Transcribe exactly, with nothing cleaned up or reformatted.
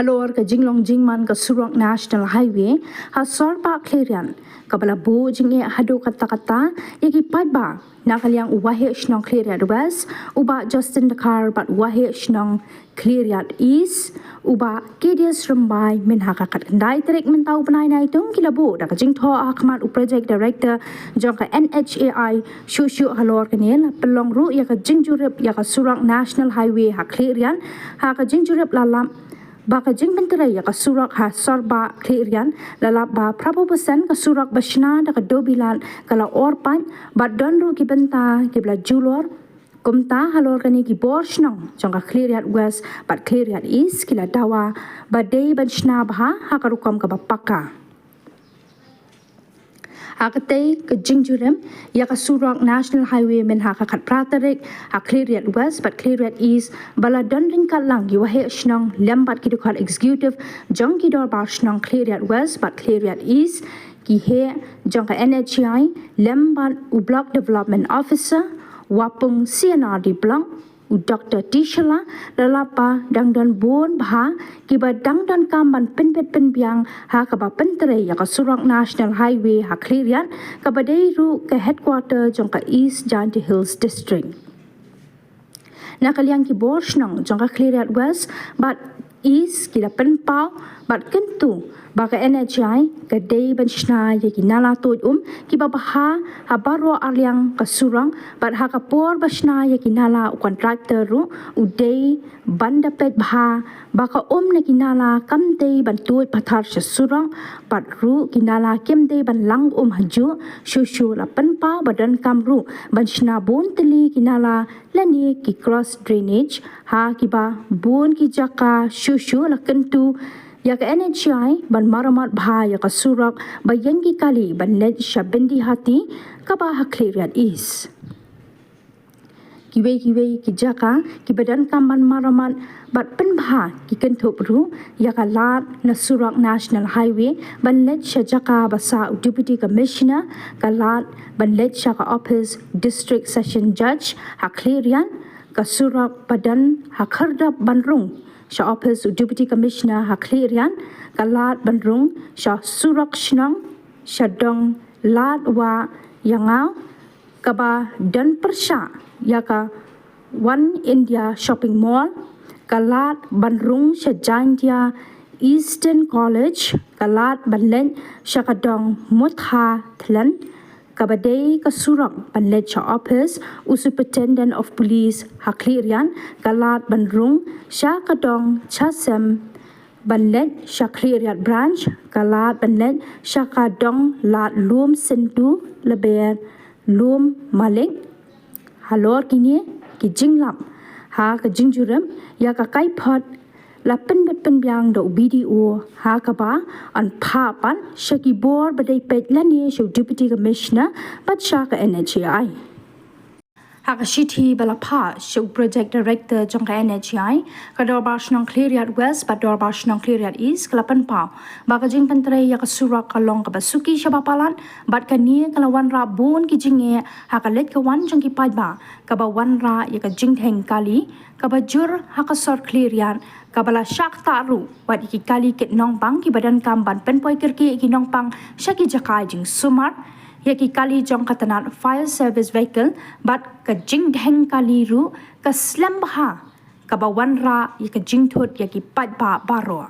Halor ka jinglong jingman ka surok National Highway ha Sorbah Khliehriat, kaba la buh jingeh haduh katta katta ïa ki paidbah, na ka liang u Waheh Shnong Khliehriat West, u Bah Justin Dkhar, bad u Waheh Shnong Khliehriat East, u Bah Kedius Rymbai, mynha ka khatkhyndai tarik mynta u bnai Naitung, ki la buh da ka jingthoh ha khmat u Project Director jong ka N H A I, shuh shuh halor kane, la pynlong ruh ïa ka jingjurip ïa ka surok National Highway ha Khliehriat, ha ka jingjurip la lap ba ka jingpyntrei ïa ka surok ha Sorbah Khliehriat, la lap ba phra phew percent ka surok ba shna da ka dewbilat ka la or pat, bad don ruh ki bynta kiba la julor. Kumta halor kane, ki bor shnong jong ka Khliehriat West bad Khliehriat East ki la dawa ba dei ban shna bha ha ka rukom kaba paka. Ha katei ka jingjurip ïa ka surok National Highway mynha ka khatphra tarik, ha Khliehriat West bad Khliehriat East, ba la don ryngkat lang ki Waheh Shnong lem bad ki dkhot executive jong ki dorbar shnong Khliehriat West bad Khliehriat East, ki heh jong ka N H A I lem bad u Block Development Officer, Wapung C and R D Block, u Doktor T Shylla, la lap ba dang don bun bha kiba dang donkam ban pynbit pynbiang ha kaba pyntrei ïa ka surok National Highway ha Khliehriat, kaba dei ruh ka headquarter jong ka East Jaintia Hills District. Na ka liang ki bor shnong jong ka Khliehriat West bad East ki la pynpaw bad kyntu ba ka N H A I ka dei ban shna ïa ki nala tuid um kiba bha ha baroh arliang ka surok, bad ha ka por ba shna ïa ki nala, u contractor ruh u dei ban da peit bha ba ka um na ki nala kam dei ban tuid pathar sha surok, bad ruh ki nala kim dei ban lang um hajuh. Shuh shuh la pynpaw ba donkam ruh ban shna bun tylli ki nala lane ki cross drainage ha kiba bun ki jaka. Shuh shuh la kyntu ïa ka N H A I ban maramot bha ïa ka surok ba ïeng ki kali ban leit sha Byndihati kaba ha Khliehriat East. Kiwei kiwei ki jaka kiba donkam ban maramot bad pynbha, ki kynthup ruh ïa ka lad na surok National Highway ban leit sha jaka ba sah u Deputy Commissioner, ka lad ban leit sha ka ophis District Session Judge ha Khliehriat, ka surok ba don ha Khyrdop ban rung sha ophis u Deputy Commissioner ha Khliehriat, ka lad ban rung sha surok shnong sha dong Lad Wah Ïangaw, kaba don pyrshah ïa ka One India Shopping Mall, ka lad ban rung sha Jaintia Eastern College, ka lad ban leit sha ka dong Mutha Thlen, kaba dei ka surok ban leit sha ophis u Superintendent of Police ha Khliehriat, ka lad ban rung sha ka dong Chasem ban leit sha Khliehriat Branch, ka lad ban leit sha ka dong Lad Lum Syntu, Lber Lum Malik. Halor kine ki jinglap ha ka jingjurip ïa ka kaiphod, la pynbit pynbiang da u B D O ha kaba yn phah pat sha ki bor ba dei peit lane sha u Deputy Commissioner bad sha ka N H A I. Ha ka shithi ba la phah sha u Project Director jong ka N H A I, ka Dorbar Shnong Khliehriat West bad Dorbar Shnong Khliehriat East ka la pynpaw ba ka jingpyntrei ïa ka surok ka long kaba suki shaba palat, bad kane ka la wanrah bun ki jingeh ha ka leit ka wan jong ki paidbah, kaba wanrah ïa ka jingdheng kali kaba jur ha ka sor Khliehriat, kaba la shah ktah ruh wat ïa ki kali kit nongpang kiba donkam ban pynpoi kyrkieh ïa ki nongpang sha ki jaka jingsumar, ïa ki kali jong ka tnat Fire Service Vehicle, bad ka jingdheng kali ruh ka slem bha, kaba wanrah ïa ka jingthut ïa ki paidbah baroh.